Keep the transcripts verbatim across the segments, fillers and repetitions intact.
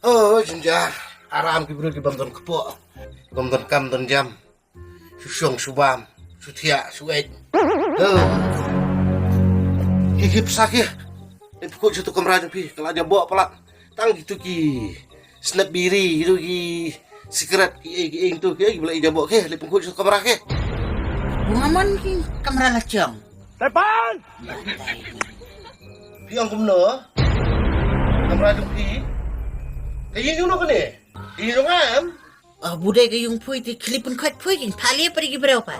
Oh, jynjar. Aram ki briew ki bym don kpoh. Bym don kam don jam. Shu shong shu bam. Shu thiah shu eit. Oh. Ki ki pisa ki. Leit pynkhuid sha tu kamra jong phi. Ka la jaboh palat. Tang kitu ki snap biri kitu ki sikret ki ei ki ei tu ki ei ki ba la jaboh ki. Leit pynkhuid sha tu kamra ki. Bun amon ki kamra la jong. Tepan! Phi ong kumno? Kamra jong phi? Ka ïing jong no kane? Ka ïing jong nga em? Oh, budai ka ïing phi te, khlieh pynkhuid phi, jin pha leh pari ki breu pa.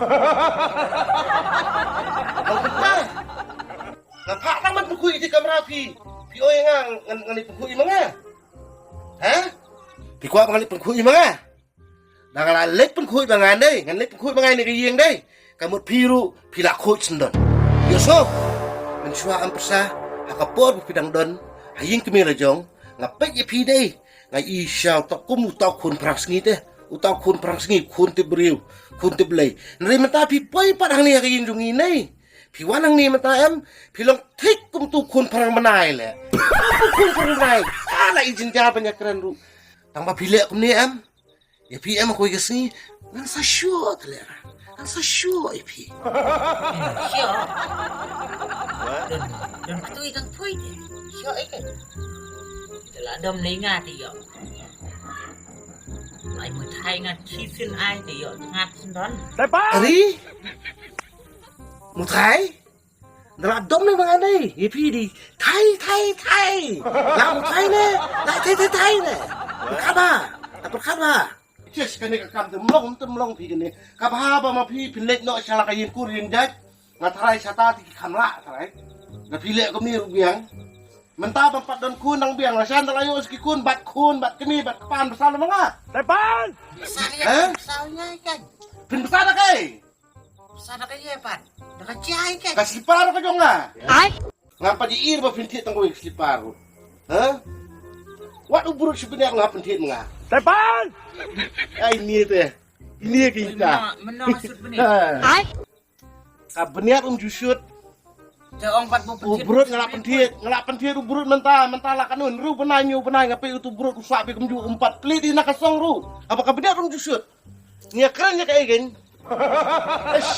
Ong kumno? Nga phah tang ban pynkhuid ïa kamra phi. Phi ong ïa nga ngan, ngan leit pynkhuid ma nga. Ha? Phi kwah ba ngan leit pynkhuid ma nga? Da nga la leit pynkhuid ma nga dei, ngan leit pynkhuid ma nga ïa ka ïing dei. Ka mut phi ruh phi la khuid shen don. Ïohsngew. Mynshuwa em pyrsa, ha ka por ba phi dang don ha ïing kmie la jong, nga peit ïa phi dei. Nga i sha uta kum uta u khun phrangsngi te. Uta u khun phrangsngi, khun tip briew, khun tip Blei. Hynrei mynta phi poi pat hangne ha ka ïing jong ngi nei. Phi wan hangne mynta em, phi long thik kum utu u khun phrang bnai leh. Utu u khun phrang bnai. Ka la i jynjar ban ïakren ruh. Tang ba phi leh kumne em. Ïa phi em, ha kawei ka sngi ngan sa shuh te leh. Ngan sa shuh ïa phi. Shuh. Don, don katu i dang poi te. Shuh ïa ka. Te la dom lei nga te ïoh. Ai mutai nga chisin ai te ïoh ngat sendon. Ari? Mutai? Nda la dom ne ba ngan dei, ïa phi dei thai, thai, thai. La mutai ne, la thai, thai, thai ne. Pyrkhat bha, pyrkhat bha. Ches, kane ka kam te mlong, te mlong phi kane. Ka bha ba ma phi phin leit noh sha la ka ïing kur ïing jait. Nga tharai shata te ki kham lah tharai. Nga phi leh kumne ruh biang. Mynta bym pat don khun nang biang, la shan da la ïoh sa ki khun, bat khun, bat kmie, bat kpa, pynbsa la ma nga. Tepan! Pynbsa ïa, eh? Pynbsa ïa kan. Pynbsa da kaei? Sa da ka ïa pat. Da ka jia ïa ka. Ka slipar ka jong nga. Ai. Ngam pat ïohi ba phin thied tang kawei ka slipar ruh. Ha? Wat u brut shu bniat nga phin thied ma nga. Tepan! Ai ni te. Ni ki ta. Mynno, mynno nga sut bniat. Ha. Ai. Ka bniat um ju sut. Te ong pat ba u pynthit. Brut nga la pynthit, nga la pynthit u brut mynta, mynta la kanun. Ru bnai ñiew bnai nga peit utu brut u sah bad kumjuh um pat plie ïa na ka song ruh. Haba ka bniat um ju sut. Ngi ïa kren ïa kaei kein. Eish.